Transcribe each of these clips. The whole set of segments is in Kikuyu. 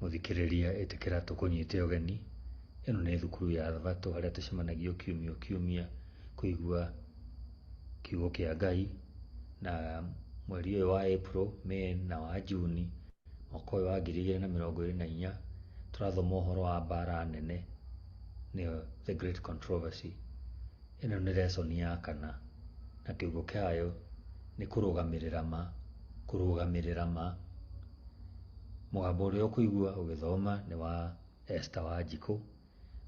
Mũthikĩrĩria ĩtĩkĩra tũkũnyite ũgeni. Ĩno nĩ thukuru ya Thabatũ harĩa tũcemanagia o kiumia o kiumia kũigua kiugo kĩa Ngai. Na mweri ũyũ wa April, May na wa June mwaka ũyũ wa 2024 tũrathoma ũhoro wa mbara nene nĩyo The Great Controversy. Ĩno nĩ lesson ya kana na kĩongo kĩayo nĩ kũrũgamĩrĩra ma, kũrũgamĩrĩra ma. Mũgambo ũrĩa ũkũigua ũgĩthoma nĩ wa Esther Wanjikũ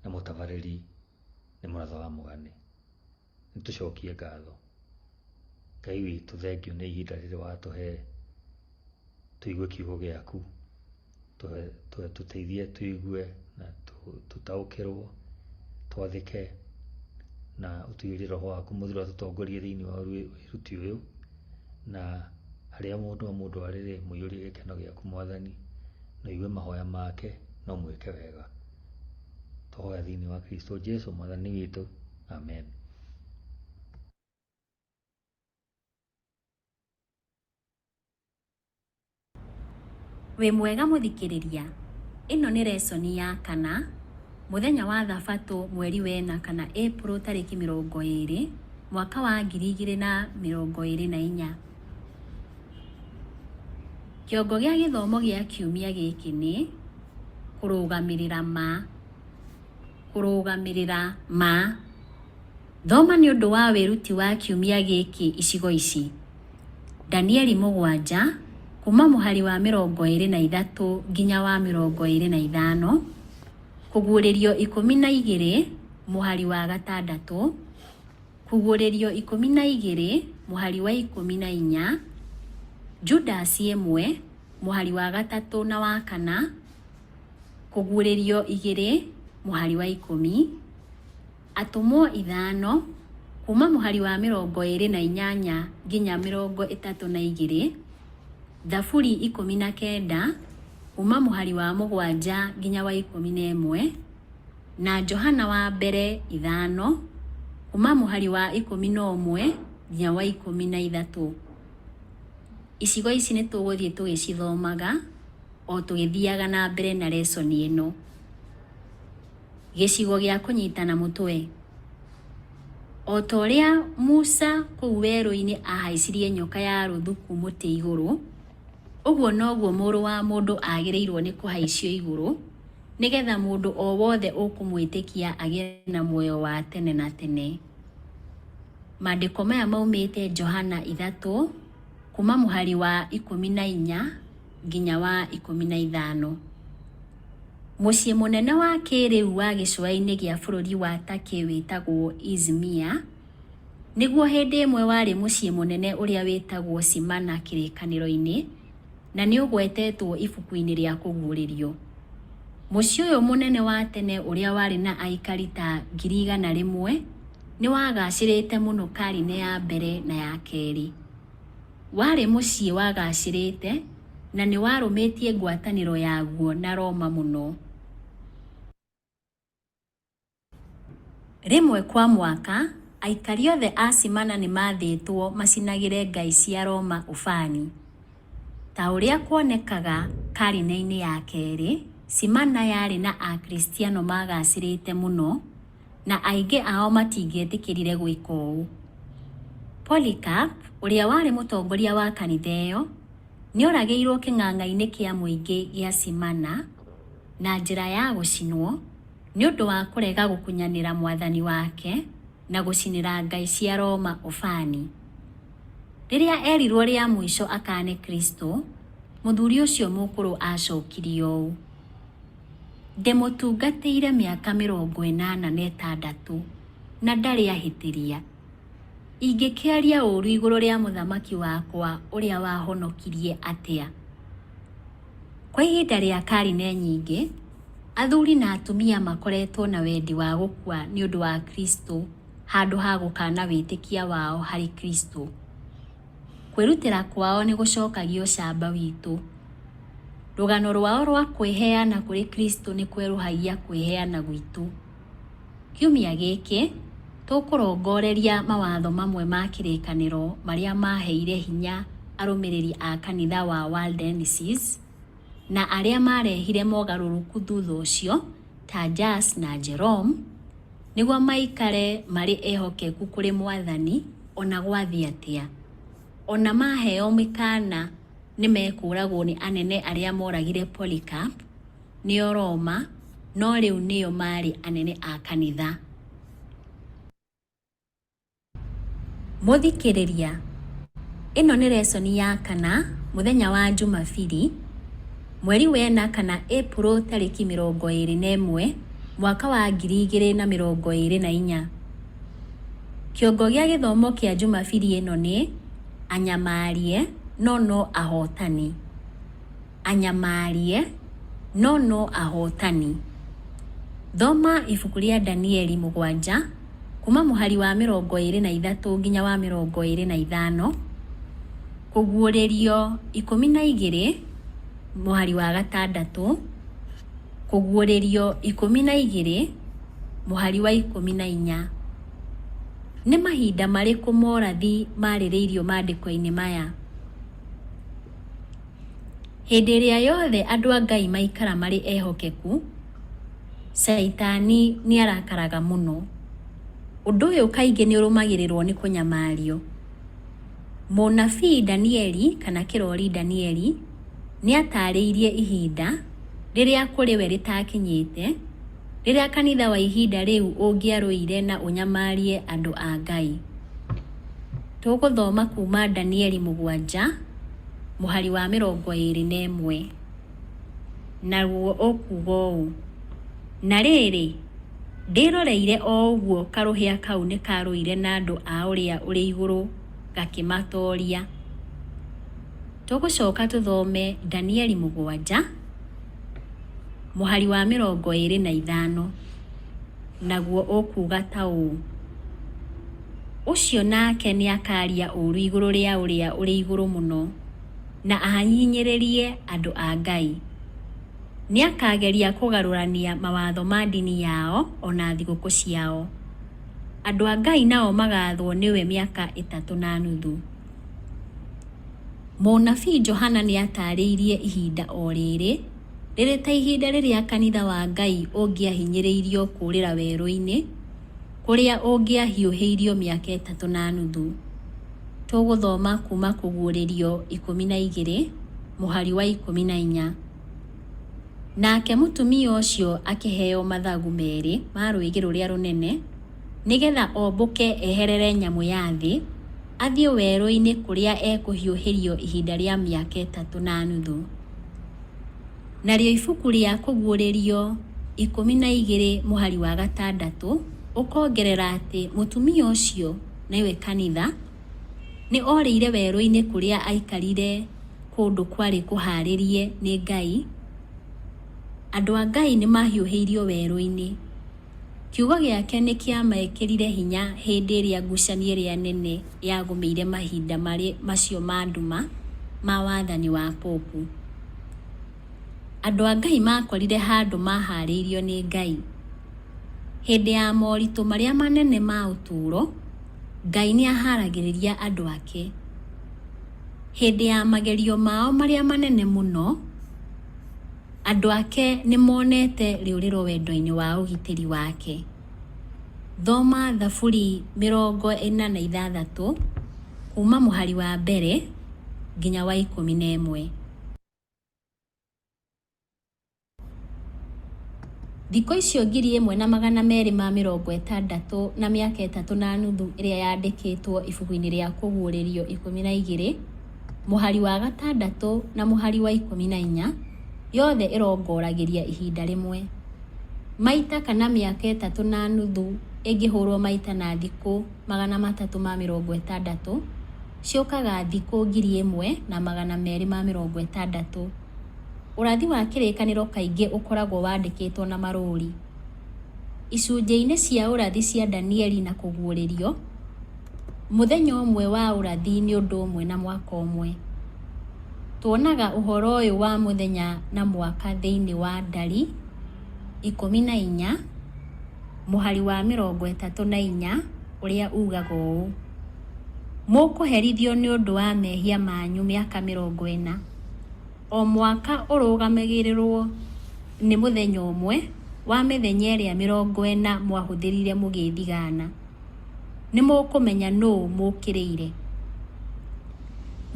na mũtabarĩri nĩ Mũratho wa Mũgane. Nĩ tũcokie ngatho. Ngai witũ thengiũ nĩ ihinda rĩrĩ watũhe tũigue kiugo gĩaku. Tũteithie tũigue na tũtaũkĩrwo, twathĩke na ũtũiyũrie roho waku mũtheru atũtongorie thĩinĩ wa wĩruti ũyũ na harĩa mũndũ o mũndũ arĩ-rĩ, mũiyũrie gĩkeno gĩaku Mwathani, na ũigue mahoya make na ũmwĩke wega. Twahoya thĩinĩ wa Kristo Jesu Mwathani witũ. Amen. Wĩ mwega mũthikĩrĩria? Ĩno nĩ resoni ya kana, mũthenya wa thabatũ mweri wena kana Ĩpuro tarĩki 20, mwaka wa 2024. Kĩongo gĩa gĩthomo gĩa kiumia gĩkĩ nĩ, Kũrũgamĩrĩra Ma. Kũrũgamĩrĩra Ma. Thoma nĩ ũndũ wa wĩruti wa kiumia gĩkĩ icigo ici. Danieli mũgwanja, kuuma mũhari wa 23 nginya wa 25, Kũguũrĩrio 12 mũhari wa gatandatũ, Kũguũrĩrio 12 mũhari wa 14, Judasi 1 mũhari wa gatatũ na wa kana, Kũguũrĩrio 2 mũhari wa 10, Atũmwo ithano, kuuma mũhari wa 28 nginya 32, Thaburi 19, kuuma mũhari wa mũgwanja nginya wa 11, na Johana wa mbere ithano, kuuma mũhari wa 11 nginya wa 13. Icigo ici nĩ tũgũthiĩ tũgĩcithomaga o tũgĩthiaga na mbere na lesson ĩno. Gĩcigo gĩa kũnyitana mũtwe. O ta ũrĩa Musa kũu werũ-inĩ aahaicirie nyoka ya rũthuku mũtĩ igũrũ, ũguo noguo Mũrũ wa Mũndũ agĩrĩirũo nĩ kũhaicio igũrũ, nĩ getha mũndũ o wothe ũkũmwĩtĩkia agĩe na muoyo wa tene na tene. Maandĩko maya maumĩte Johana 3, kuuma mũhari wa 14 nginya wa 15. Mũciĩ mũnene wa kĩĩrĩu wa gĩcũa-inĩ gĩa bũrũri wa Turkey wĩtagwo Izmir, nĩguo hĩndĩ ĩmwe warĩ mũciĩ mũnene ũrĩa wĩtagwo Smyrna Kĩrĩkanĩro-inĩ, na nĩ ũgwetetwo ibuku-inĩ rĩa Kũguũrĩrio. Mũciĩ ũyũ mũnene wa tene ũrĩa warĩ na aikari ta 100,000 nĩ wagaacĩrĩte mũno karine ya mbere na ya kerĩ. Warĩ mũciĩ wagaacĩrĩte na nĩ warũmĩtie ngwatanĩro yaguo na Roma mũno. Rĩmwe kwa mwaka, aikari othe a Smyrna nĩ maathĩtwo macinagĩre ngai cia Roma ũbani. Ta ũrĩa kuonekaga karine-inĩ ya kerĩ, Smyrna yarĩ na Akristiano maagacĩrĩte mũno, na aingĩ ao matingĩetĩkĩrire gwĩka ũũ. Polycarp, ũrĩa warĩ mũtongoria wa kanitha ĩyo, nĩ oragĩirũo kĩng'ang'a-inĩ kĩa mũingĩ gĩa Smyrna na njĩra ya gũcinwo, nĩ ũndũ wa kũrega gũkunyanĩra mwathani wake na gũcinĩra ngai cia Roma ũbani. Rĩrĩa eerirũo rĩa mũico akaane Kristo, mũthuri ũcio mũkũrũ aacokirie ũũ, Ndĩmũtungatĩire mĩaka 86 na ndarĩ ahĩtĩria. Ingĩkĩaria ũũru igũrũ rĩa mũthamaki wakwa ũrĩa wahonokirie atĩa? Kwa ihinda rĩa karine nyingĩ, athuri na atumia makoretwo na wendi wa gũkua nĩ ũndũ wa Kristo handũ ha gũkaana wĩtĩkia wao harĩ Kristo. Kwĩrutĩra kwao nĩ gũcokagia ũcamba witũ. Rũgano rwao rwa kwĩheana kũrĩ Kristo nĩ kwerũhagia kwĩheana gwitũ. Kiumia gĩkĩ, tũkũrongoreria mawatho mamwe ma kĩrĩkanĩro marĩa maaheire hinya arũmĩrĩri a kanitha wa Waldenses. na arĩa maarehire mogarũrũku thutha ũcio ta Jas na Jerome, nĩguo maikare marĩ ehokeku kũrĩ Mwathani o na gwathiĩ atĩa. O na maheo mĩkaana nĩ mekũũragwo nĩ anene arĩa mooragire Polycarp, nĩo Roma, no rĩu nĩo maarĩ anene a kanitha. Mũthikĩrĩria, ĩno nĩ lesson ya kana mũthenya wa Jumabiri, mweri wena kana Ĩpuro tarĩki 21 mwaka wa 2024. Kĩongo gĩa gĩthomo kĩa Jumabiri ĩno nĩ anyamarie no no ahotani. Anyamarie no no ahotani. Thoma ibuku rĩa Danieli 7 kuma mũhari wa 23 nginya wa 25, Kũguũrĩrio 12 mũhari wa 6, Kũguũrĩrio 12 mũhari wa 14. Nĩ mahinda marĩkũ morathi marĩrĩirio maandĩko-inĩ maya? Hĩndĩ ĩrĩa yothe andũ a Ngai maikara marĩ ehokeku, Shaitani nĩ arakaraga mũno. Ũndũ ũyũ kaingĩ nĩ ũrũmagĩrĩrũo nĩ kũnyamario. Mũnabii Danieli kana kĩrori Danieli nĩ ataarĩirie ihinda, rĩrĩa kũrĩ we rĩtakinyĩte, rĩrĩa kanitha wa ihinda rĩu ũngĩarũire na ũnyamarie andũ a Ngai. Tũgũthoma kuuma Danieli 7 mũhari wa 21. Naguo ũkuuga ũũ, Na rĩrĩ, ndĩroreire o ũguo karũhĩa kau nĩkarũire na andũ a Ũrĩa-ũrĩ-Igũrũ gakĩmatooria. Tũgũcoka tũthome Danieli 7 mũhari wa 25, naguo ũkuuga ta ũũ, Ũcio nake nĩakaaria ũũru igũrũ rĩa Ũrĩa-ũrĩ-Igũrũ-Mũno, na ahinyĩrĩrie andũ a Ngai. Nĩakageria kũgarũrania mawatho ma ndini yao o na thigũkũ ciao. Andũ a Ngai nao magaathwo nĩwe mĩaka 3.5. Mũnabii Johana nĩataarĩirie ihinda o rĩrĩ, rĩrĩ ta ihinda rĩrĩa kanitha wa Ngai ũngĩahinyĩrĩirio kũũrĩra werũ-inĩ, kũrĩa ũngĩahiũhĩirio mĩaka 3.5. Tũgũthoma kuuma Kũguũrĩrio 12 mũhari wa 14. Nake mũtumia ũcio akĩheo mathagu merĩ ma rwĩgĩ rũrĩa rũnene, nĩ getha ombũke eherere nyamũ ya thĩ, athiĩ werũ-inĩ kũrĩa ekũhiũhĩrio ihinda rĩa mĩaka 3.5. Narĩo ibuku rĩa Kũguũrĩrio 12 mũhari wa 6 ũkongerera atĩ mũtumia ũcio, nĩwe kanitha, nĩ orĩire werũ-inĩ kũrĩa aikarire kũndũ kwarĩ kũhaarĩrie nĩ Ngai. Andũ a Ngai nĩ maahiũhĩirio werũ-inĩ. Kiugo gĩake nĩ kĩamekĩrire hinya hĩndĩ ĩrĩa ngucanio ĩrĩa nene yagũmĩire mahinda macio ma nduma ma wathani wa Popu. Andũ a Ngai maakorire handũ maahaarĩirio nĩ Ngai. Hĩndĩ ya moritũ marĩa manene ma ũtũũro, Ngai nĩ ahaaragĩria andũ ake. Hĩndĩ ya magerio mao marĩa manene mũno, andũ ake nĩ monete rĩũrĩro wendo-inĩ wa ũgitĩri wake. Thoma Thaburi 46 kuuma mũhari wa 1 nginya wa 11. Thikũ icio 1260 na mĩaka 3.5 ĩrĩa yandĩkĩtwo ibuku-inĩ rĩa Kũguũrĩrio 12 mũhari wa 6 na mũhari wa 14, yothe ĩrongoragĩria ihinda rĩmwe. Maita kana mĩaka 3.5 ĩngĩhũrwo maita na thikũ 360, ciũkaga thikũ 1260. Ũrathi wa Kĩrĩkanĩro kaingĩ ũkoragwo wandĩkĩtwo na marũũri. Icunjĩ-inĩ cia ũrathi cia Danieli na Kũguũrĩrio, mũthenya ũmwe wa ũrathi nĩ ũndũ ũmwe na mwaka ũmwe. Tuonaga ũhoro ũyũ wa mũthenya na mwaka thĩinĩ wa Ndari 14 mũhari wa 34 ũrĩa uugaga ũũ, Mũkũherithio nĩ ũndũ wa mehia manyu mĩaka 40. O mwaka ũrũgamagĩrĩrũo nĩ mũthenya ũmwe wa mĩthenya ĩrĩa 40 mwahũthĩrire mũgĩthigana. Nĩ mũkũmenya nũũ mũũkĩrĩire.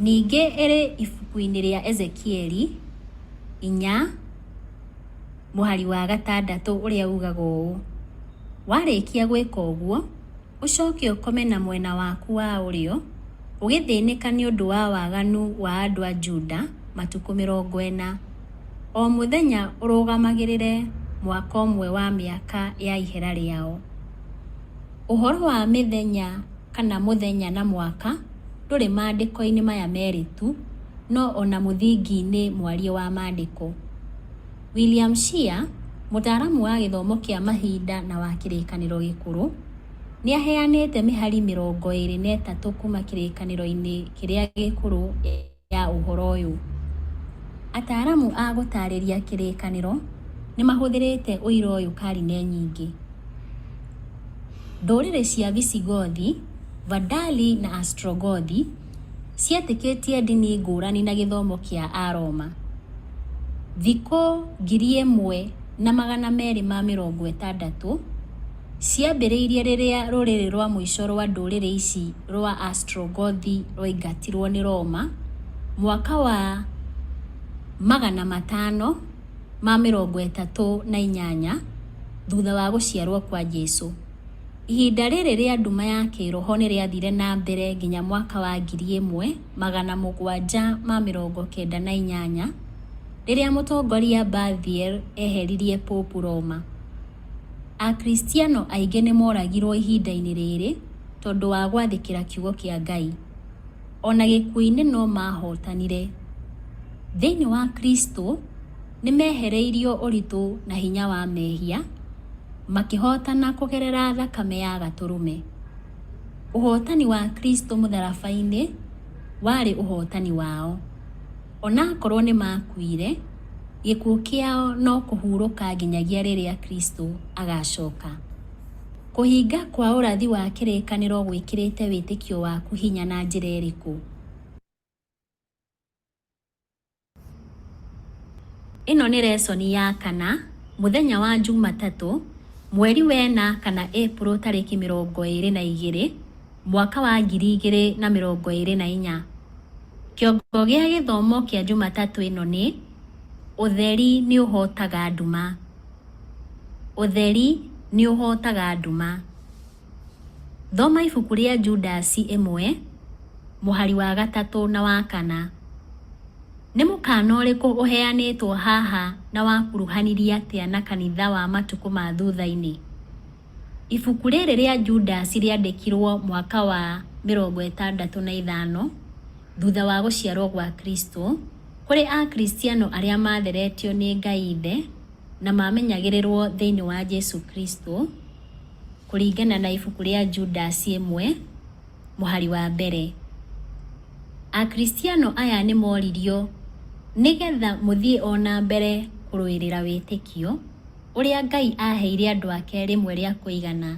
Ningĩ ĩrĩ ibuku-inĩ rĩa Ezekieli 4 mũhari wa 6 ũrĩa ugaga ũũ, Warĩkia gwĩka ũguo, ũcoke ũkome na mwena waku wa ũrĩo, ũgĩthĩnĩka nĩ ũndũ wa waganu wa andũ a Juda matukũ 40, o mũthenya ũrũgamagĩrĩre mwaka ũmwe wa mĩaka ya ihera rĩao. Ũhoro wa mĩthenya kana mũthenya na mwaka ndũrĩ maandĩko-inĩ maya merĩ tu, no o na mũthingi-inĩ mwariĩ wa maandĩko. William Shea, mũtaaramu wa gĩthomo kĩa mahinda na wa Kĩrĩkanĩro Gĩkũrũ, nĩ aheanĩte mĩhari 23 kuuma Kĩrĩkanĩro-inĩ Kĩrĩa Gĩkũrũ ya ũhoro ũyũ. Ataaramu a gũtaarĩria Kĩrĩkanĩro nĩ mahũthĩrĩte ũira ũyũ karine nyingĩ. Ndũrĩrĩ cia Visigothi, Vandali na Ostrogothi cietĩkĩtie ndini ngũrani na gĩthomo kĩa Aroma. Thikũ 1260 ciambĩrĩirie rĩrĩa rũrĩrĩ rwa mũico rwa ndũrĩrĩ ici rwa Ostrogothi rwaingatirwo nĩ Roma mwaka wa 538 thutha wa gũciarwo kwa Jesu. Ihinda rĩrĩ rĩa nduma ya kĩĩroho nĩ rĩathire na mbere nginya mwaka wa 1798 rĩrĩa mũtongoria Berthier eheririe Popu Roma. Akristiano aingĩ nĩ moragirwo ihinda-inĩ rĩrĩ tondũ wa gwathĩkĩra kiugo kĩa Ngai. O na gĩkuũ-inĩ no maahotanire. Thĩinĩ wa Kristo nĩ mehereirio ũritũ na hinya wa mehia, makĩhootana kũgerera thakame ya Gatũrũme. Ũhootani wa Kristo mũtharaba-inĩ warĩ ũhootani wao. O na akorũo nĩ maakuire, gĩkuũ kĩao no kũhurũka nginyagia rĩrĩa Kristo agaacoka. Kũhinga kwa ũrathi wa kĩrĩkanĩro gwĩkĩrĩte wĩtĩkio waku hinya na njĩra ĩrĩkũ? Ĩno nĩ resoni ya kana, mũthenya wa Njumatatũ, mweri wena kana Ĩpuro tarĩki 22, mwaka wa 2024. Kĩongo gĩa gĩthomo kĩa Njumatatũ ĩno nĩ, Ũtheri nĩ ũhootaga nduma. Ũtheri nĩ ũhootaga nduma. Thoma ibuku rĩa Judasi 1, mũhari wa 3 na wa 4. Nĩ mũkaana ũrĩkũ ũheanĩtwo haha na wakuruhanirie atĩa na kanitha wa matukũ ma thutha-inĩ? Ibuku rĩrĩ rĩa Judasi rĩandĩkirwo mwaka wa 65 thutha wa gũciarwo gwa Kristo, kũrĩ Akristiano arĩa maatheretio nĩ Ngai Ithe na maamenyagĩrĩrwo thĩinĩ wa Jesu Kristo, kũringana na ibuku rĩa Judasi 1, mũhari wa 1. Akristiano aya nĩ moririo, Nĩ getha mũthiĩ o na mbere kũrũĩrĩra wĩtĩkio, ũrĩa Ngai aaheire andũ ake rĩmwe rĩa kũigana.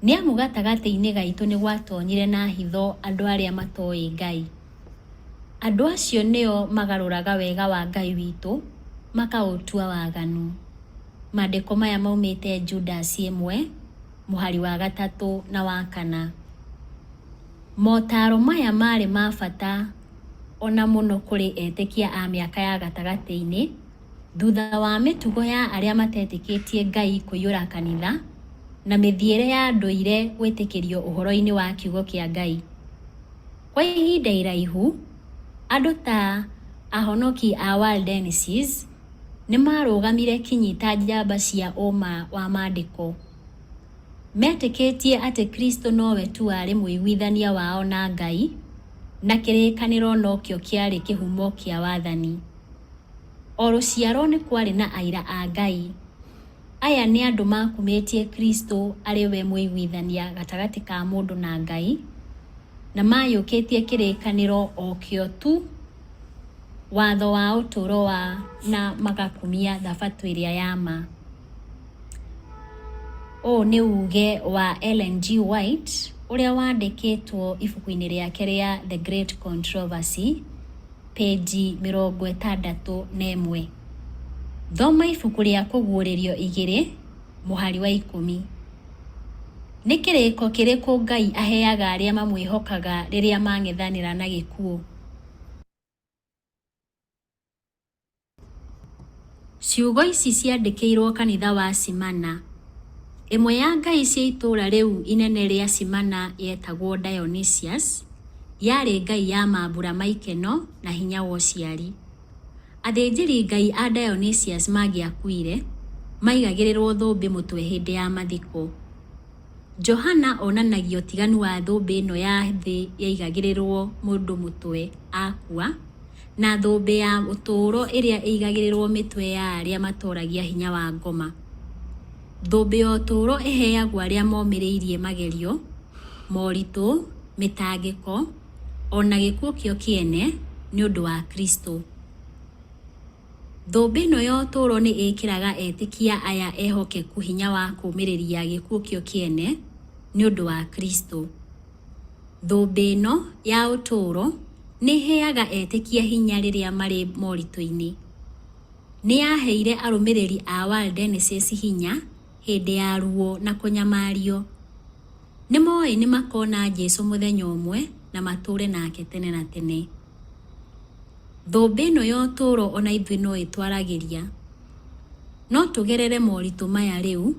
Nĩ amu gatagatĩ-inĩ gaitũ nĩgwatonyire na hitho andũ arĩa matoĩ Ngai. Andũ acio nĩo magarũraga wega wa Ngai witũ, makaũtua waganu. Maandĩko maya maumĩte Judasi 1, mũhari wa 3 na wa 4. Motaaro maya maarĩ ma bata o na mũno kũrĩ etĩkia a mĩaka ya gatagatĩ-inĩ, thutha wa mĩtugo ya arĩa matetĩkĩtie Ngai kũiyũra kanitha, na mĩthiĩre ya ndũire gwĩtĩkĩrio ũhoro-inĩ wa kiugo kĩa Ngai. Kwa ihinda iraihu, andũ ta ahonoki a Waldenses nĩ maarũgamire kinyi ta njamba cia ũũma wa Maandĩko. Metĩkĩtie atĩ Kristo nowe tu warĩ mũiguithania wao na Ngai, na kĩrĩkanĩro nokĩo kĩarĩ kĩhumo kĩa wathani. O rũciaro nĩ kwarĩ na aira a Ngai. Aya nĩ andũ makumĩtie Kristo arĩ we mũiguithania gatagatĩ ka mũndũ na Ngai, na maiyũkĩtie kĩrĩkanĩro o kĩo tu, watho wa ũtũũro wa na magakumia Thabatũ ĩrĩa ya ma. Ũũ nĩ uuge wa Ellen G. White ũrĩa wandĩkĩtwo ibuku-inĩ rĩake rĩa The Great Controversy, Pĩnji 61. Thoma ibuku rĩa Kũguũrĩrio 2, mũhari wa 10. Nĩ kĩrĩko kĩrĩkũ Ngai aheaga arĩa mamwĩhokaga rĩrĩa mang'ethanĩra na gĩkuũ? Ciugo ici ciandĩkĩirwo kanitha wa Simana. Ĩmwe ya ngai cia itũũra rĩu inene rĩa Simana yetagwo Dionysius, yarĩ ngai ya mambura ma ikeno na hinya wa ũciari. Athĩnjĩri ngai a Dionysius mangĩakuire, maigagĩrĩrwo thũmbĩ mũtwe hĩndĩ ya mathiko. Johana onanagia ũtiganu wa thũmbĩ ĩno ya thĩ yaigagĩrĩrwo mũndũ mũtwe akua, na thũmbĩ ya ũtũũro ĩrĩa ĩigagĩrĩrwo mĩtwe ya arĩa matooragia hinya wa ngoma. Thũmbĩ ya ũtũũro ĩheagwo arĩa momĩrĩirie magerio, moritũ, mĩtangĩko, o na gĩkuũ kĩo kĩene nĩ ũndũ wa Kristo. Thũmbĩ ĩno ya ũtũũro nĩ ĩkĩraga etĩkia aya ehokeku hinya wa kũũmĩrĩria gĩkuũ kĩo kĩene nĩ ũndũ wa Kristo. Thũmbĩ ĩno ya ũtũũro nĩ ĩheaga etĩkia hinya rĩrĩa marĩ moritũ-inĩ. Nĩ yaheire arũmĩrĩri a Waldenses hinya hĩndĩ ya ruo na kũnyamario. Nĩ moĩ nĩ makona Jesu mũthenya ũmwe na matũũre nake tene na tene. Thũmbĩ ĩno ya ũtũũro ona ithuĩ no ĩtwaragĩria. No tũgerere moritũ maya rĩu,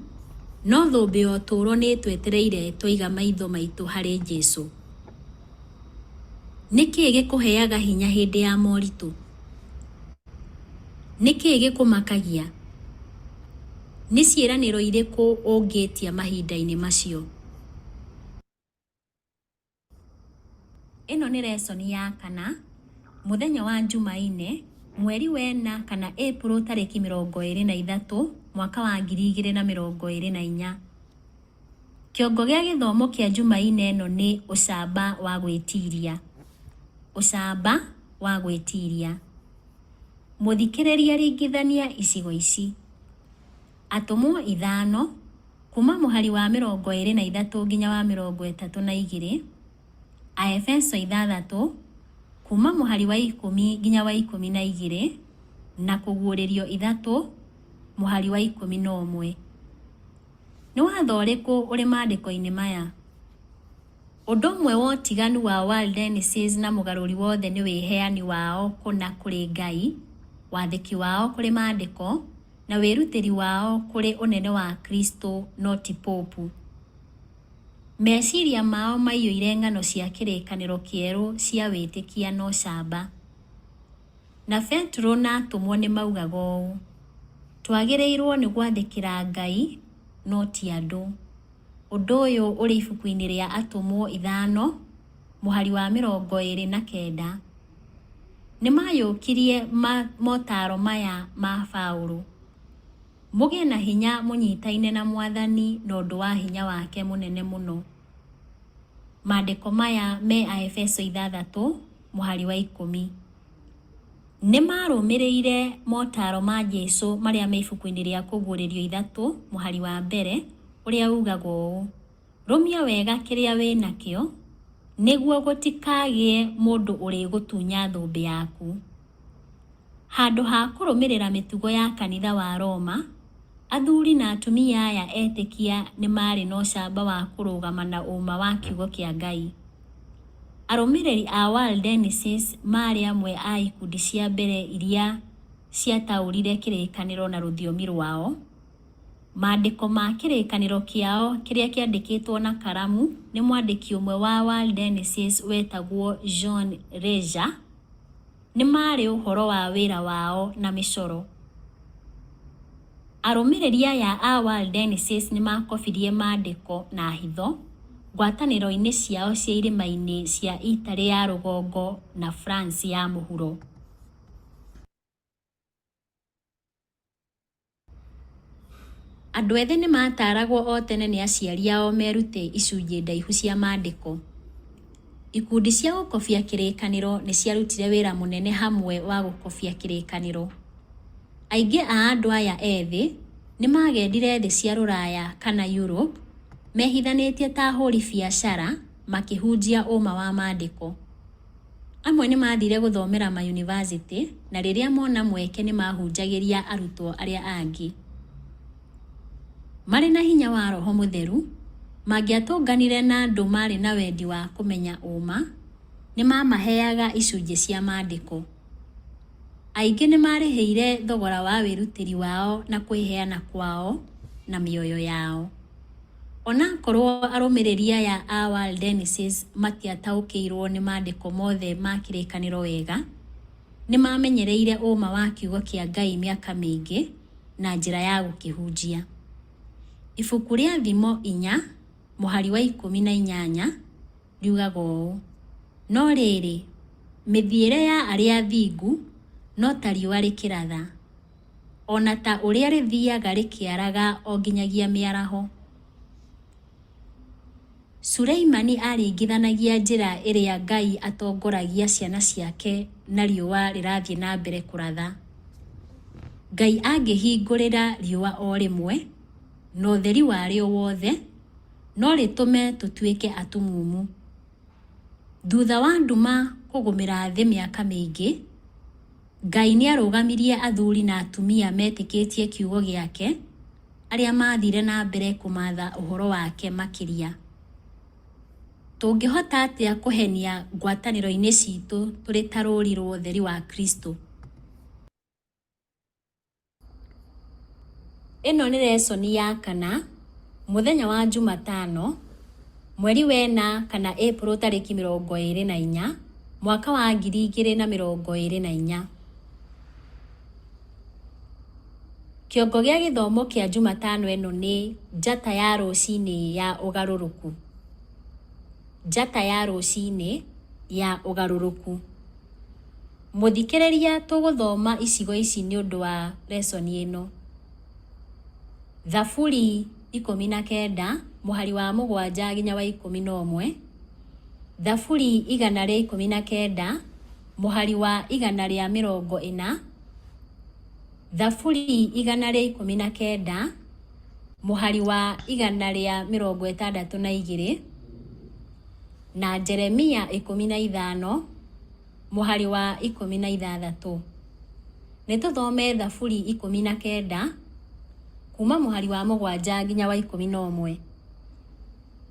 no thũmbĩ ya ũtũũro nĩ ĩtwetereire twaiga maitho maitũ harĩ Jesu. Nĩ kĩĩ gĩkũheaga hinya hĩndĩ ya moritũ? Nĩ kĩĩ gĩkũmakagia? Nĩ ciĩranĩro irĩkũ ũngĩtia mahinda-inĩ macio? Ĩno nĩ lesson ya kana, mũthenya wa Njumaine, mweri wena kana April tarĩki 23, mwaka wa 2024. Kĩongo gĩa gĩthomo kĩa Njumaine ĩno nĩ ũcamba wa gwĩtiria. Ũcamba wa gwĩtiria. Mũthikĩrĩria ringithania icigo ici. Atũmwo 5, kuma mũhari wa 23 nginya wa 32, Aefeso 6, kuma mũhari wa 10 nginya wa 12, na Kũguũrĩrio 3, mũhari wa 11. Nĩ watho ũrĩkũ ũrĩ maandĩko-inĩ maya? Ũndũ ũmwe wa ũtiganu wa Waldenses na mũgarũri wothe nĩ wĩheani wao kũna kũrĩ Ngai, wathĩki wao kũrĩ maandĩko, na wĩrutĩri wao kũrĩ ũnene wa Kristo no ti Popu. Meciria mao maiyũire ng'ano cia kĩrĩkanĩro kĩerũ cia wĩtĩkia na ũcamba. Na Petero na atũmwo nĩ maugaga ũũ, Twagĩrĩirwo nĩ gwathĩkĩra Ngai no ti andũ. Ũndũ ũyũ ũrĩ ibuku-inĩ rĩa Atũmwo 5, mũhari wa 29. Nĩ mayũkirie motaaro maya ma Paulo, Mũgĩe na hinya mũnyitaine na Mwathani na ũndũ wa hinya wake mũnene mũno. Maandĩko maya me Aefeso 6, mũhari wa 10. Nĩ maarũmĩrĩire motaaro ma Jesu marĩa me ibuku-inĩ rĩa Kũguũrĩrio 3, mũhari wa 1, ũrĩa ugaga ũũ, Rũmia wega kĩrĩa wĩ nakĩo, nĩguo gũtikagĩe mũndũ ũrĩgũtunya thũmbĩ yaku. Handũ ha kũrũmĩrĩra mĩtugo ya kanitha wa Roma, athuri na atumia aya etĩkia nĩ maarĩ na ũcamba wa kũrũgama na ũũma wa kiugo kĩa Ngai. Arũmĩrĩri a Waldenses maarĩ amwe a ikundi cia mbere iria ciataũrire kĩrĩkanĩro na rũthiomi rwao. Maandĩko ma kĩrĩkanĩro kĩao kĩrĩa kĩandĩkĩtwo na karamu nĩ mwandĩki ũmwe wa Waldenses wetagwo Jean Réger, nĩ maarĩ ũhoro wa wĩra wao na mĩcoro. Arũmĩrĩri aya a Waldenses nĩ maakobirie maandĩko na hitho ngwatanĩro-inĩ ciao cia irĩma-inĩ cia Italy ya rũgongo na France ya mũhuro. Andũ ethĩ nĩ maataragwo o tene nĩ aciari ao merute icunjĩ ndaihu cia maandĩko. Ikundi cia gũkobia kĩrĩkanĩro nĩ ciarutire wĩra mũnene hamwe wa gũkobia kĩrĩkanĩro. Aingĩ a andũ aya ethĩ nĩ maagendire thĩ cia Rũraya kana Europe mehithanĩtie ta ahũri biacara makĩhunjia ũũma wa maandĩko. Amwe Amwe nĩ maathire gũthomera mayunivasĩtĩ na rĩrĩa mona mweke nĩ mahunjagĩria arutwo arĩa angĩ. Marĩ na hinya wa Roho Mũtheru, mangĩatũnganire na andũ maarĩ na wendi wa kũmenya ũũma, nĩ maamaheaga icunjĩ cia Maandĩko. Aingĩ nĩ maarĩhĩire thogora wa wĩrutĩri wao na kwĩheana kwao na mĩoyo yao. Onakorwo arũmĩrĩri aya a Waldenses matiataũkĩirwo nĩ maandĩko mothe ma kĩrĩkanĩro wega, nĩ maamenyereire ũũma wa kiugo kĩa Ngai mĩaka mĩingĩ na njĩra ya gũkĩhunjia. Ibuku rĩa Thimo 4 mũhari wa 18 riugaga ũũ, No rĩrĩ, mĩthiĩre ya arĩa athingu no ta riũa rĩkĩratha, o na ta ũrĩa rĩthiaga rĩkĩaraga o nginyagia mĩaraho. Suleimani aaringithanagia njĩra ĩrĩa Ngai atongoragia ciana ciake na riũa rĩrathiĩ na mbere kũratha. Ngai angĩhingũrĩra riũa o rĩmwe, na ũtheri warĩo wothe, no rĩtũme tũtuĩke atumumu. Thutha wa nduma kũgũmĩra thĩ mĩaka mĩingĩ, Ngai nĩ arũgamirie athuri na atumia metĩkĩtie kiugo gĩake, arĩa maathire na mbere kũmatha ũhoro wake makĩria. Tũngĩhota atĩa kũhenia ngwatanĩro-inĩ citũ tũrĩ ta rũũri rwa ũtheri wa Kristo? Ĩno nĩ lesson ya kana, mũthenya wa Njumatano, mweri wena kana Ĩpuro tarĩki 24, mwaka wa 2024. Kĩongo gĩa gĩthomo kĩa Njumatano ĩno nĩ Njata ya Rũcinĩ ya Ũgarũrũku. Njata ya Rũcinĩ ya Ũgarũrũku. Mũthikĩrĩria tũgũthoma icigo ici nĩ ũndũ wa lesson ĩno. Thaburi 19 mũhari wa 7 nginya wa 11, Thaburi 119 mũhari wa 140, Thaburi 119 mũhari wa 162 na Jeremia 15 mũhari wa 16. Nĩ tũthome Thaburi 19 kuma mũhari wa 7 nginya wa 11.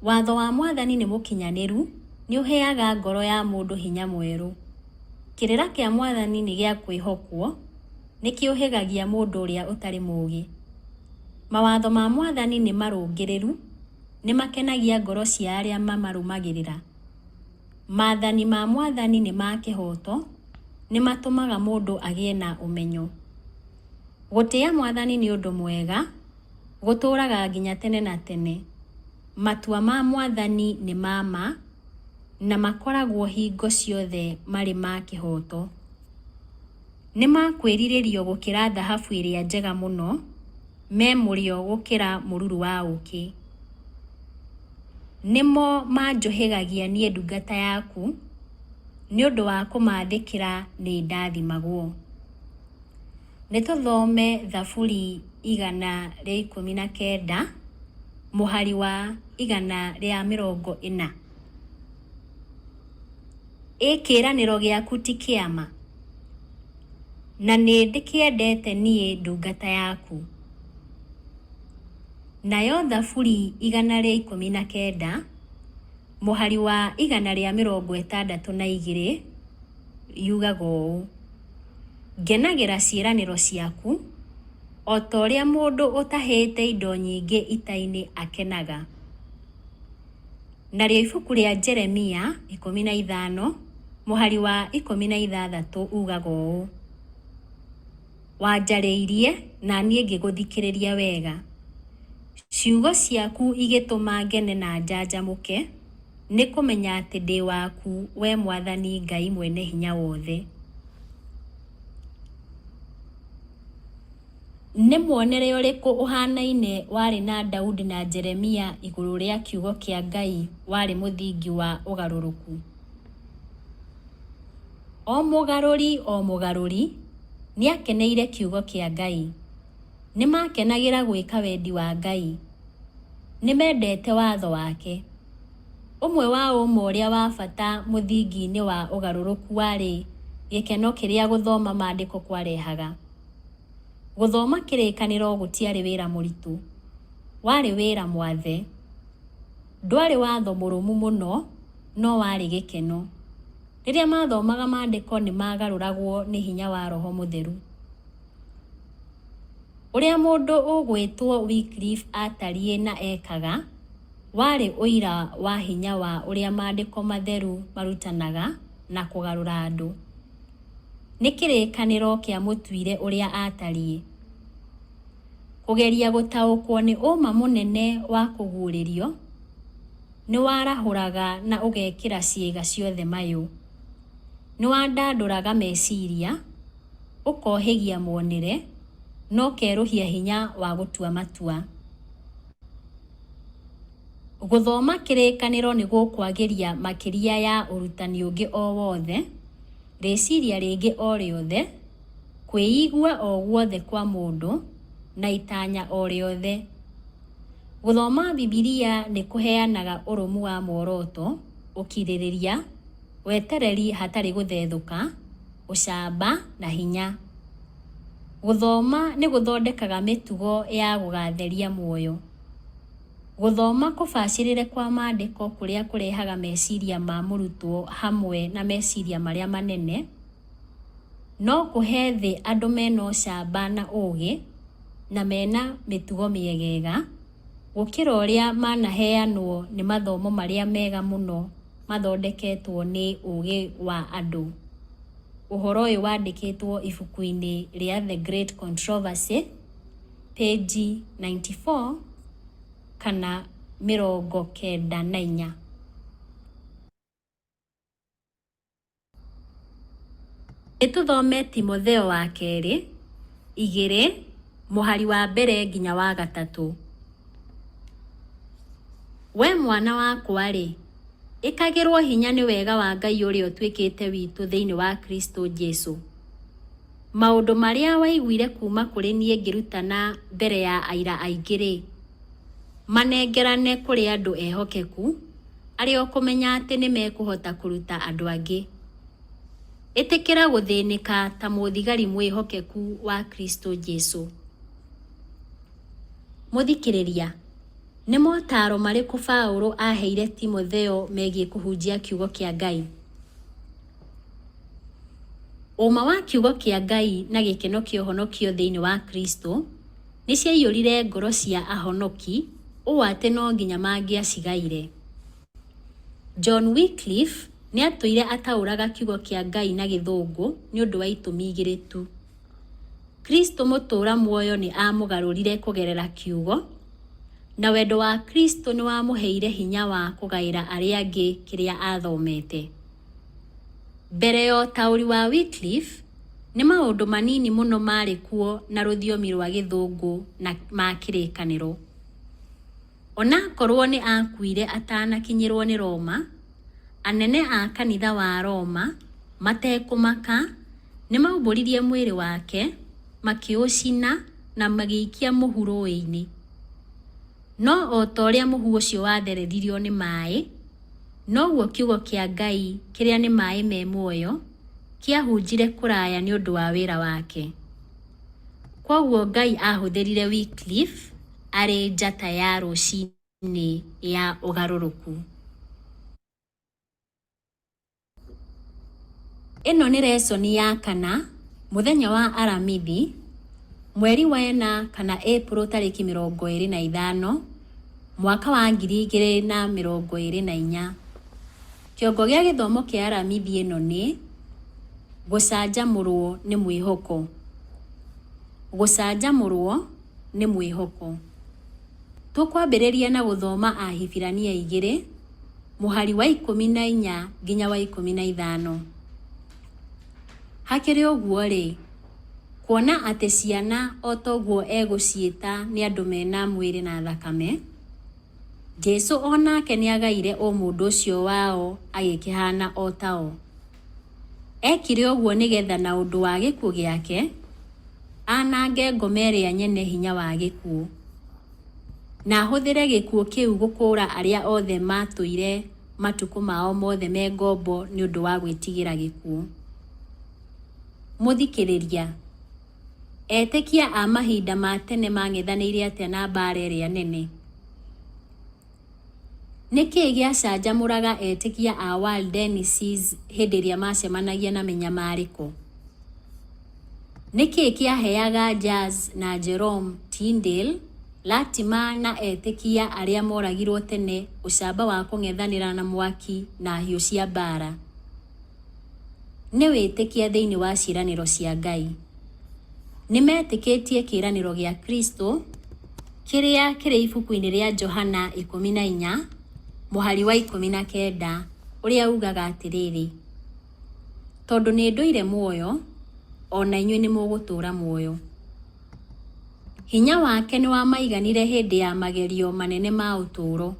Watho wa Mwathani nĩ mũkinyanĩru, nĩ ũheaga ngoro ya mũndũ hinya mwerũ. Kĩrĩra kĩa Mwathani nĩ gĩa kwĩhokwo, nĩ kĩũhĩgagia mũndũ ũrĩa ũtarĩ mũũgĩ. Mawatho ma Mwathani nĩ marũngĩrĩru, nĩ makenagia ngoro cia arĩa mamarũmagĩrĩra. Maathani ma Mwathani nĩ ma kĩhooto, nĩ matũmaga mũndũ agĩe na ũmenyo. Gũtĩa Mwathani nĩ ũndũ mwega, gũtũũraga nginya tene na tene. Matua ma Mwathani nĩ ma ma, na makoragwo hingo ciothe marĩ ma kĩhooto. Nĩ ma kwĩrirĩrio gũkĩra thahabu ĩrĩa njega mũno, me mũrĩo gũkĩra mũruru wa ũũkĩ. Nĩmo manjũhĩgagia niĩ ndungata yaku, nĩ ũndũ wa kũmathĩkĩra nĩ ndathimagwo. Nĩ tũthome Thaburi 119 mũhari wa 140. Ĩ kĩĩranĩro gĩaku ti kĩa ma? Na nĩ ndĩkĩendete niĩ ndungata yaku. Nayo Thaburi 119 mũhari wa 162 yugaga ũũ, Ngenagĩra ciĩranĩro ciaku, o ta ũrĩa mũndũ ũtahĩte indo nyingĩ ita-inĩ akenaga. Narĩo ibuku rĩa Jeremia 15 mũhari wa 16 ugaga ũũ, Wanjarĩirie, na niĩ ngĩgũthikĩrĩria wega, ciugo ciaku igĩtũma ngene na njanjamũke, nĩ kũmenya atĩ ndĩ waku, wee Mwathani Ngai Mwene-Hinya-Wothe. Nĩ muonere ũrĩkũ ũhaanaine warĩ na Daudi na Jeremia igũrũ rĩa Kiugo kĩa Ngai warĩ mũthingi wa ũgarũrũku? O mũgarũri o mũgarũri nĩ aakeneire Kiugo kĩa Ngai. Nĩ maakenagĩra gwĩka wendi wa Ngai. Nĩ mendete watho wake. Ũmwe wa ũma ũrĩa wa bata mũthingi-inĩ wa ũgarũrũku warĩ gĩkeno kĩrĩa gũthoma maandĩko kwarehaga. Gũthoma kĩrĩkanĩro gũtiarĩ wĩra mũritũ, warĩ wĩra mwathe. Ndwarĩ watho mũrũmu mũno, no warĩ gĩkeno. Rĩrĩa mathomaga maandĩko nĩ magarũragwo nĩ hinya wa Roho Mũtheru. Ũrĩa mũndũ ũgwĩtwo Wycliffe aatariĩ na ekaga, warĩ ũira wa hinya wa ũrĩa maandĩko matheru marutanaga na kũgarũra andũ. Nĩ kĩrĩkanĩro kĩamũtuire ũrĩa aatariĩ. Kũgeria gũtaũkwo nĩ ũma mũnene wa kũguũrĩrio, nĩ warahũraga na ũgekĩra ciĩga ciothe mayũ. Nĩ wandandũraga meciria, ũkohĩgia muonere, na ũkerũhia hinya wa gũtua matua. Gũthoma kĩrĩkanĩro nĩ gũkwagĩria makĩria ya ũrutani ũngĩ o wothe, rĩciria rĩngĩ o rĩothe, kwĩigua o guothe kwa mũndũ, na itanya o rĩothe. Gũthoma Bibilia nĩ kũheanaga ũrũmu wa muoroto, ũkirĩrĩria, wetereri hatarĩ gũthethũka, ũcamba na hinya. Gũthoma nĩ gũthondekaga mĩtugo ya gũgatheria muoyo. Gũthoma kũbacĩrĩre kwa maandĩko kũrĩa kũrehaga meciria ma mũrutwo hamwe na meciria marĩa manene, no kũhe thĩ andũ mena ũcamba na ũũgĩ, na mena mĩtugo mĩegega, gũkĩra ũrĩa manaheanwo nĩ mathomo marĩa mega mũno mathondeketwo nĩ ũũgĩ wa andũ. Ũhoro ũyũ wandĩkĩtwo ibuku-inĩ rĩa The Great Controversy, page 94 kana 94. Nĩ tũthome Timotheo wa kerĩ, igĩrĩ, mũhari wa mbere nginya wa gatatũ. We mwana wakwa-rĩ, ĩkagĩrwo hinya nĩ wega wa Ngai ũrĩa ũtuĩkĩte witũ thĩinĩ wa Kristo Jesu. Maũndũ marĩa waiguire kuuma kũrĩ niĩ ngĩrutana mbere ya aira aingĩ-rĩ, manengerane kũrĩ andũ ehokeku, arĩa ũkũmenya atĩ nĩ mekũhota kũruta andũ angĩ. Ĩtĩkĩra gũthĩnĩka ta mũthigari mwĩhokeku wa Kristo Jesu. Mũthikĩrĩria, nĩ motaaro marĩkũ Paulo aaheire Timotheo megiĩ kũhunjia kiugo kĩa Ngai? Ũma wa kiugo kĩa Ngai na gĩkeno kĩa ũhonokio thĩinĩ wa Kristo nĩ ciaiyũrire ngoro cia ahonoki ũũ atĩ no nginya mangĩacigaire. John Wycliffe nĩ atũire ataũraga kiugo kĩa Ngai na gĩthũngũ nĩ ũndũ wa itũmi igĩrĩ tu. Kristo mũtũũra muoyo nĩ aamũgarũrire kũgerera kiugo, na wendo wa Kristo nĩ wamũheire hinya wa kũgaĩra arĩa angĩ kĩrĩa aathomete. Mbere ya ũtaũri wa Wycliffe, nĩ maũndũ manini mũno maarĩ kuo na rũthiomi rwa gĩthũngũ na ma kĩrĩkanĩro. Onakorwo nĩ aakuire atanakinyĩrwo nĩ Roma, anene a kanitha wa Roma matekũmaka nĩ maumbũririe mwĩrĩ wake, makĩũcina na magĩikia mũhu rũĩ-inĩ. No o ta ũrĩa mũhu ũcio wathereririo nĩ maĩ, noguo kiugo kĩa Ngai kĩrĩa nĩ maĩ me muoyo kĩahunjire kũraya nĩ ũndũ wa wĩra wake. Kwoguo Ngai aahũthĩrire Wycliffe arĩ njata ya rũcinĩ ya ũgarũrũku. Ĩno nĩ resoni ya kana, mũthenya wa Aramithi, mweri wa ĩna kana Ĩpuro tarĩki 25, mwaka wa 2024. Kĩongo gĩa gĩthomo kĩa Aramithi ĩno nĩ, Gũcanjamũrwo nĩ mwĩhoko. Gũcanjamũrwo nĩ mwĩhoko. Tũkwambĩrĩria na gũthoma Ahibirania 2, mũhari wa 14 nginya wa 15. Hakĩrĩ ũguo-rĩ, kuona atĩ ciana o ta ũguo egũciĩta nĩ andũ mena mwĩrĩ na thakame, Jesu o nake nĩagaire ũmũndũ ũcio wao agĩkĩhaana o tao. Ekire ũguo nĩ getha na ũndũ wa gĩkuũ gĩake, anange ngoma ĩrĩa nyene hinya wa gĩkuũ, na ahũthĩre gĩkuũ kĩu gũkũũra arĩa othe maatũire matukũ mao mothe me ngombo nĩ ũndũ wa gwĩtigĩra gĩkuũ. Mũthikĩrĩria, etĩkia a mahinda ma tene mang'ethanĩire atĩa na mbaara ĩrĩa nene? Nĩ kĩĩ gĩacanjamũraga etĩkia a Waldenses hĩndĩ ĩrĩa macemanagia na mĩnyamarĩko? Nĩ kĩĩ kĩaheaga Jaz na Jerome Tyndale, Latimer na etĩkia arĩa moragirwo tene ũcamba wa kũng'ethanĩra na mwaki na hiũ cia mbaara? Nĩ wĩtĩkia thĩinĩ wa ciĩranĩro cia Ngai. Nĩ metĩkĩtie kĩĩranĩro gĩa Kristo kĩrĩa kĩrĩ ibuku-inĩ rĩa Johana 14 mũhari wa 19 ũrĩa ugaga atĩrĩrĩ, tondũ nĩ ndũire muoyo, o na inyuĩ nĩ mũgũtũũra muoyo. Hinya wake nĩ wamaiganire hĩndĩ ya magerio manene ma ũtũũro.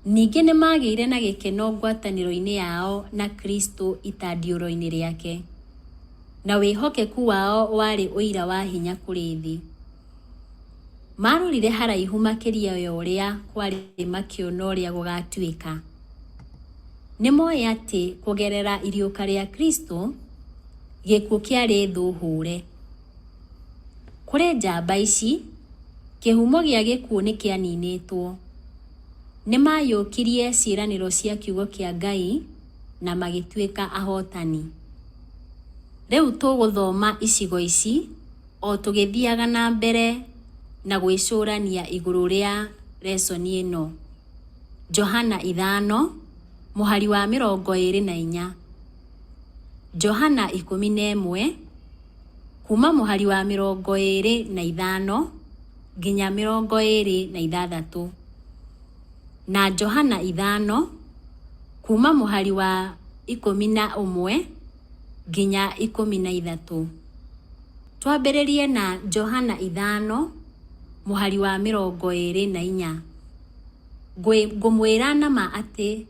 Ningĩ nĩ magĩire na gĩkeno ngwatanĩro-inĩ yao na Kristo itandiũro-inĩ rĩake, na wĩhokeku wao warĩ ũira wa hinya kũrĩ thĩ. Marorire haraihu makĩria ya ũrĩa kwarĩ makĩona ũrĩa gũgatuĩka. Nĩ moĩ atĩ kũgerera iriũka rĩa Kristo, gĩkuũ kĩarĩ thũ hũre. Kũrĩ njamba ici, kĩhumo gĩa gĩkuũ nĩ kĩaninĩtwo. Nĩ maiyũkirie ciĩranĩro cia kiugo kĩa Ngai na magĩtuĩka ahotani. Rĩu tũgũthoma icigo ici o tũgĩthiaga na mbere na gwĩcũrania igũrũ rĩa lesson ĩno. Johana 5 mũhari wa 24. Johana 11 kuma mũhari wa 25 nginya 26. Na Johana 5 kuma mũhari wa 11 nginya 13. Twambĩrĩrie na Johana 5 mũhari wa 24. Ngũmwĩra na ma atĩ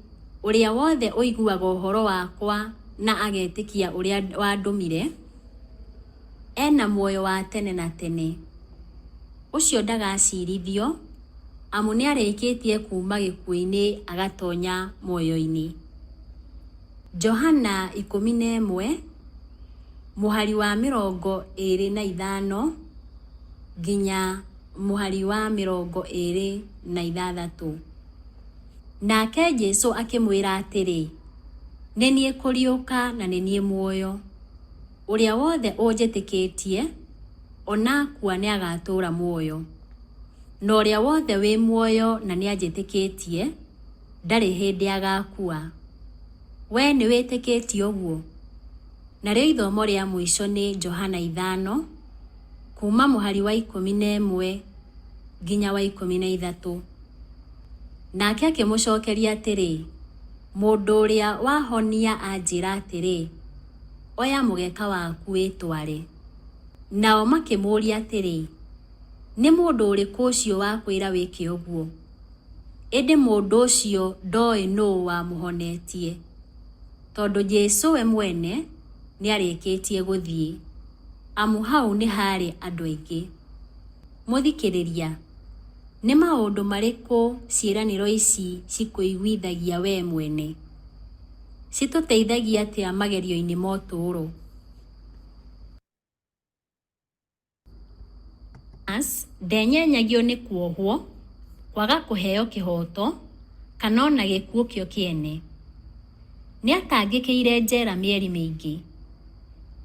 ũrĩa wothe ũiguaga ũhoro wakwa na agetĩkia ũrĩa wandũmire, ena muoyo wa tene na tene. Ũcio ndagacirithio, amu nĩarĩkĩtie kuuma gĩkuũ-inĩ agatonya muoyo-inĩ. Johana 11 mũhari wa 25 nginya mũhari wa 26. Nake Jesũ akĩmwĩra atĩrĩ, nĩ niĩ kũriũka na nĩ niĩ muoyo. Ũrĩa wothe ũnjĩtĩkĩtie, ona akua nĩagatũũra muoyo. Na ũrĩa wothe wĩ muoyo na nĩanjĩtĩkĩtie, ndarĩ hĩndĩ agakua. Wee nĩwĩtĩkĩtie ũguo? Narĩo ithomo rĩa mũico nĩ Johana 5 kuma mũhari wa 11 nginya wa 13. Nake akĩmũcokeria atĩrĩ, mũndũ ũrĩa wahonia anjĩra atĩrĩ, oya mũgeka waku wĩtware. Nao makĩmũũria atĩrĩ, nĩ mũndũ ũrĩkũ ũcio wakwĩra wĩke ũguo? Ĩndĩ mũndũ ũcio ndoĩ nũũ wamũhonetie, tondũ Jesũ we mwene nĩarĩkĩtie gũthiĩ, amu hau nĩ harĩ andũ aingĩ. Mũthikĩrĩria, nĩ maũndũ marĩkũ ciĩranĩro ici cikũiguithagia wee mwene? Citũteithagia atĩa magerio-inĩ ma ũtũũro? Ndenyenyagio nĩ kuohwo, kwaga kũheo kĩhooto, kana o na gĩkuũ kĩo kĩene. Nĩatangĩkĩire njera mĩeri mĩingĩ.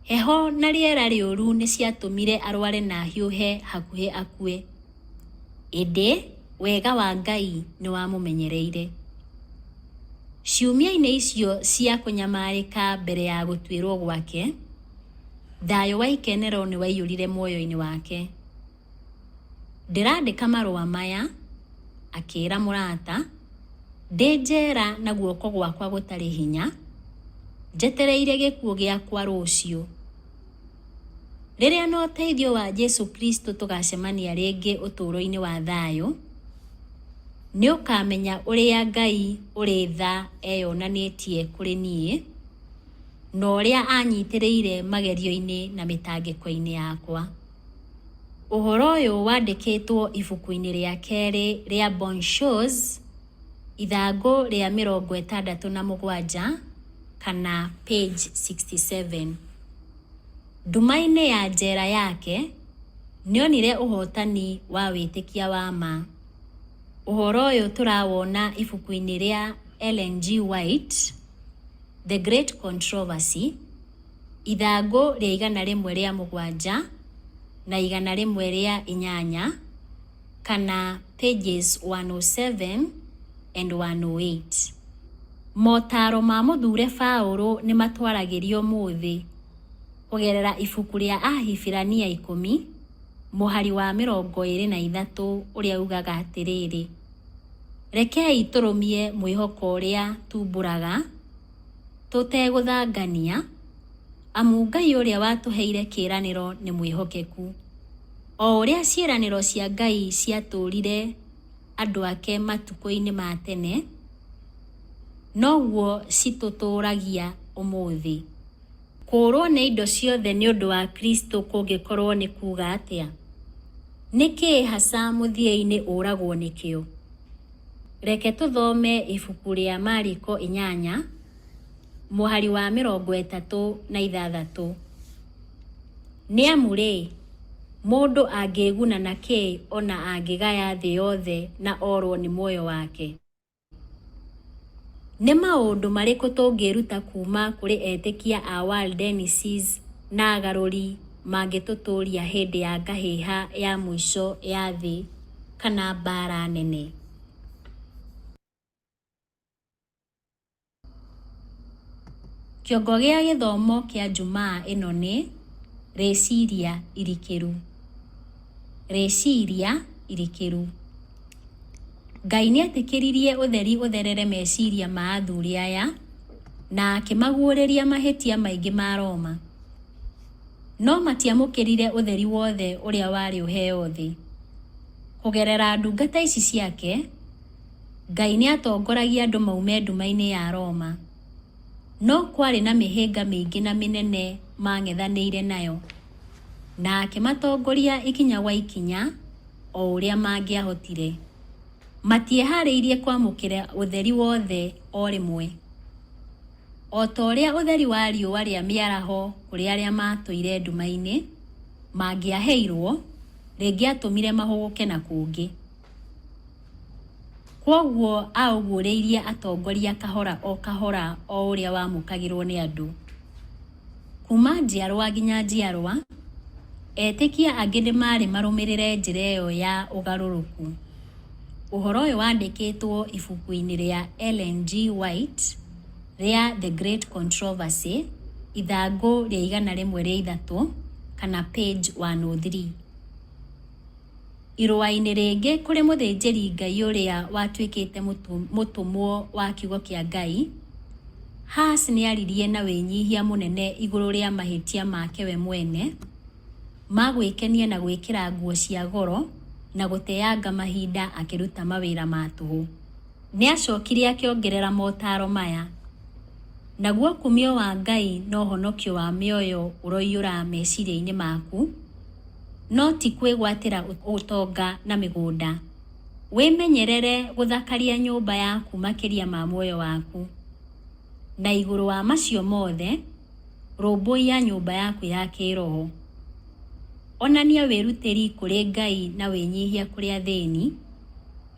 Heho na rĩera rĩũru nĩciatũmire arware na ahiũhe hakuhĩ akue. Ĩndĩ, wega wa Ngai nĩwamũmenyereire. Ciumia-inĩ icio cia kũnyamarĩka mbere ya gũtuĩrwo gwake, thayũ wa ikenero nĩwaiyũrire muoyo-inĩ wake. Ndĩrandĩka marũa maya, akĩĩra mũrata, ndĩ njera na guoko gwakwa gũtarĩ hinya, njetereire gĩkuũ gĩakwa rũciũ. Rĩrĩa na ũteithio wa Jesu Kristo tũgacemania rĩngĩ ũtũũro-inĩ wa thayũ, nĩũkamenya ũrĩa Ngai ũrĩ tha eyonanĩtie kũrĩ niĩ, na ũrĩa anyitĩrĩire magerio-inĩ na mĩtangĩko-inĩ yakwa. Ũhoro ũyũ wandĩkĩtwo ibuku-inĩ rĩa kerĩ rĩa Bon Chose. Ithangũ rĩa 67 kana page 67. Nduma-inĩ ya njera yake, nĩonire ũhotani wa wĩtĩkia wa ma. Ũhoro ũyũ tũrawona ibuku-inĩ rĩa Ellen G. White, The Great Controversy, ithangũ rĩa 107 na 108 kana pages 107 and 108. Motaaro ma mũthure Paũlũ nĩmatwaragĩria ũmũthĩ kũgerera ibuku rĩa Ahibirania 10 mũhari wa 23 ũrĩa ugaga atĩrĩrĩ, rekei tũrũmie mwĩhoko ũrĩa tumbũraga tũtegũthangania, amu Ngai ũrĩa watũheire kĩĩranĩro nĩ mwĩhokeku. O ũrĩa ciĩranĩro cia Ngai ciatũũrire andũ ake matukũ-inĩ ma tene, noguo citũtũũragia ũmũthĩ. Kũũrwo nĩ indo ciothe nĩ ũndũ wa Kristo kũngĩkorwo nĩ kuuga atĩa? Nĩ kĩĩ hasa mũthia-inĩ ũragwo nĩkĩo? Reke tũthome ibuku rĩa Mariko 8 mũhari wa 36. Nĩ amu-rĩ, mũndũ angĩĩguna na kĩ o na angĩgaya thĩ yothe na orwo nĩ muoyo wake? Nĩ maũndũ marĩkũ tũngĩĩruta kuuma kũrĩ etĩkia a Waldenses na agarũri mangĩtũtũũria hĩndĩ ya ngahĩha ya mũico ya thĩ kana mbaara nene? Kĩongo gĩa gĩthomo kĩa Jumaa ĩno nĩ rĩciria irikĩru. Rĩciria irikĩru. Ngai nĩetĩkĩririe ũtheri ũtherere meciria ma athuri aya na akĩmaguũrĩria mahĩtia maingĩ ma Roma. No matiamũkĩrire ũtheri wothe ũrĩa warĩ ũheo thĩ. Kũgerera ndungata ici ciake, Ngai nĩatongoragia andũ maume nduma-inĩ ya Roma. No kwarĩ na mĩhĩnga mĩingĩ na mĩnene maang'ethanĩire nayo, na akĩmatongoria ikinya gwa ikinya o ũrĩa mangĩahotire. Matieharĩirie kwamũkĩra ũtheri wothe o rĩmwe. O ta ũrĩa ũtheri wa riũa rĩa mĩaraho kũrĩ arĩa maatũire nduma-inĩ mangĩaheirwo, rĩngĩatũmire mahũgũke na kũngĩ. Kwoguo aũguũrĩirie atongoria kahora o kahora o ũrĩa wamũkagĩrwo nĩ andũ. Kuuma njiarwa nginya njiarwa, etĩkia angĩ nĩ marĩ marũmĩrĩre njĩra ĩyo ya ũgarũrũku. Ũhoro ũyũ wandĩkĩtwo ibuku-inĩ rĩa Ellen G. White rĩa The Great Controversy, ithangũ rĩa 103 kana page 103. Irũa-inĩ rĩngĩ kũrĩ mũthĩnjĩri Ngai ũrĩa watuĩkĩte mũtũmwo wa kiugo kĩa Ngai, Huss nĩaririe na wĩnyihia mũnene igũrũ rĩa mahĩtia make we mwene ma gwĩkenia na gwĩkĩra nguo cia goro na gũteanga mahinda akĩruta mawĩra ma tũhũ. Nĩacokire akĩongerera motaaro maya, Naguo kumio wa Ngai na ũhonokio wa mĩoyo ũroiyũra meciria-inĩ maku, no ti kwĩgwatĩra ũtonga na mĩgũnda. Wĩmenyerere gũthakaria nyũmba yaku makĩria ma muoyo waku. Na igũrũ wa macio mothe, rũmbũiya nyũmba yaku ya kĩĩroho. Onania wĩrutĩri kũrĩ Ngai na wĩnyihia kũrĩ athĩni,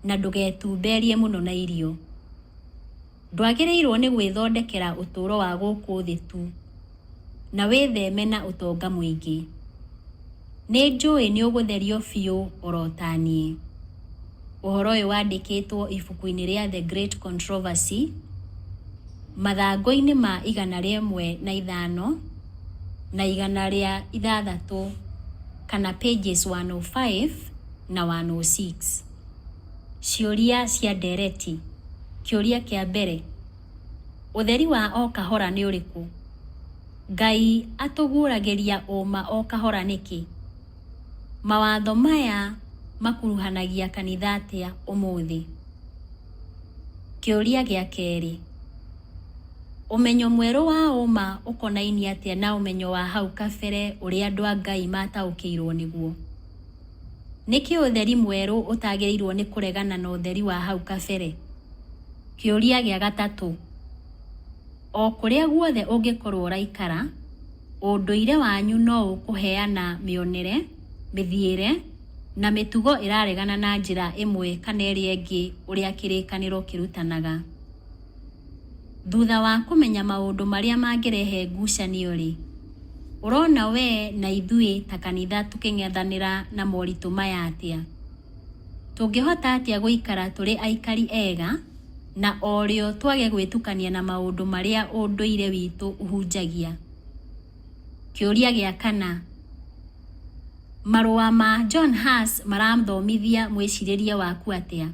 na ndũgetumberie mũno na irio. Ndwagĩrĩirwo nĩ gwĩthondekera ũtũũro wa gũkũ thĩ tu, na wĩtheme na ũtonga mũingĩ. Nĩnjũĩ nĩũgũtherio biũ oro ta niĩ. Ũhoro ũyũ wandĩkĩtwo ibuku-inĩ rĩa The Great Controversy, mathangũ-inĩ ma 105 na 106 kana pages 105 na 106. Ciũria cia ndereti. Kĩũria kĩa mbere, Ũtheri wa o kahora nĩ ũrĩkũ? Ngai atũguũragĩria ũũma o kahora nĩkĩ? Mawatho maya makuruhanagia kanitha atĩa ũmũthĩ? Kĩũria gĩa kerĩ, Ũmenyo mwerũ wa ũũma ũkonainie atĩa na ũmenyo wa hau kabere ũrĩa andũ a Ngai maataũkĩirũo nĩguo? Nĩkĩ ũtheri mwerũ ũtagĩrĩirũo nĩ kũregana na ũtheri wa hau kabere? Kĩũria gĩa gatatũ, o kũrĩa guothe ũngĩkorwo ũraikara, ũndũire wanyu no ũkũheana mĩonere, mĩthiĩre, na mĩtugo ĩraregana na njĩra ĩmwe kana ĩrĩa ĩngĩ ũrĩa kĩrĩkanĩro kĩrutanaga. Thutha wa kũmenya maũndũ marĩa mangĩrehe ngucanio-rĩ, ũrona wee na ithuĩ ta kanitha tũkĩng'ethanĩra na moritũ maya atĩa? Tũngĩhota atĩa gũikara tũrĩ aikari ega na o rĩo twage gwĩtukania na maũndũ marĩa ũndũire witũ ũhunjagia? Kĩũria gĩa kana, marũa ma John Huss marathomithia mwĩcirĩrie waku atĩa?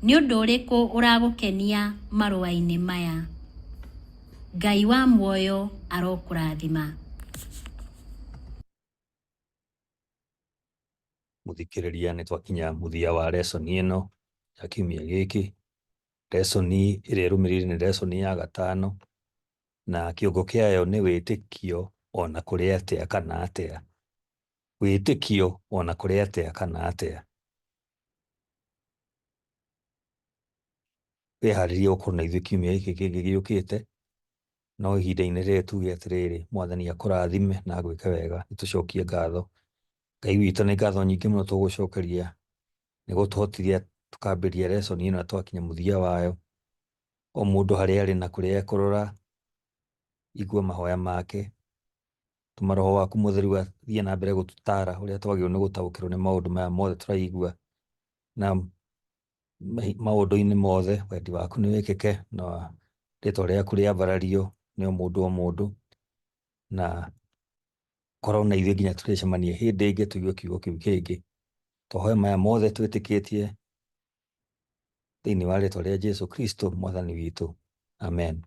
Nĩ ũndũ ũrĩkũ ũragũkenia marũa-inĩ maya? Ngai wa muoyo arokũrathima. Mũthikĩrĩria, nĩ twakinya mũthia wa lesson ĩno ya kiumia gĩkĩ. Lesson ĩrĩa ĩrũmĩrĩire nĩ lesson ya gatano, na kĩongo kĩayo nĩ wĩtĩkio ona kũrĩ atĩa kana atĩa. Wĩtĩkio ona kũrĩ atĩa kana atĩa. Wĩharĩrie gũkorwo na ithuĩ kiumia gĩkĩ kĩngĩ gĩũkĩte, no ihinda-inĩ rĩrĩ tuge atĩrĩrĩ, Mwathani akũrathime na agwĩke wega. Nĩtũcokie ngatho. Ngai witũ, nĩ ngatho nyingĩ mũno tũgũcokeria nĩ gũtũhotithia tũkambĩrĩria lesson ĩno na twakinya mũthia wayo. O mũndũ harĩa arĩ na kũrĩa ekũrora, igua mahoya make. Tũma Roho waku Mũtheru athiĩ na mbere gũtũtara ũrĩa twagĩrĩirwo nĩ gũtaũkĩrwo nĩ maũndũ maya mothe tũraigua, na maũndũ-inĩ mothe wendi waku nĩ wĩkĩke, na rĩtwa rĩaku rĩambarario nĩ o mũndũ o mũndũ, na korwo na ithuĩ nginya tũrĩcemania hĩndĩ ĩngĩ tũigue kiugo kĩu kĩngĩ. Twahoya maya mothe twĩtĩkĩtie thĩinĩ wa rĩtwa rĩa Jesu Kristo Mwathani witũ. Amen.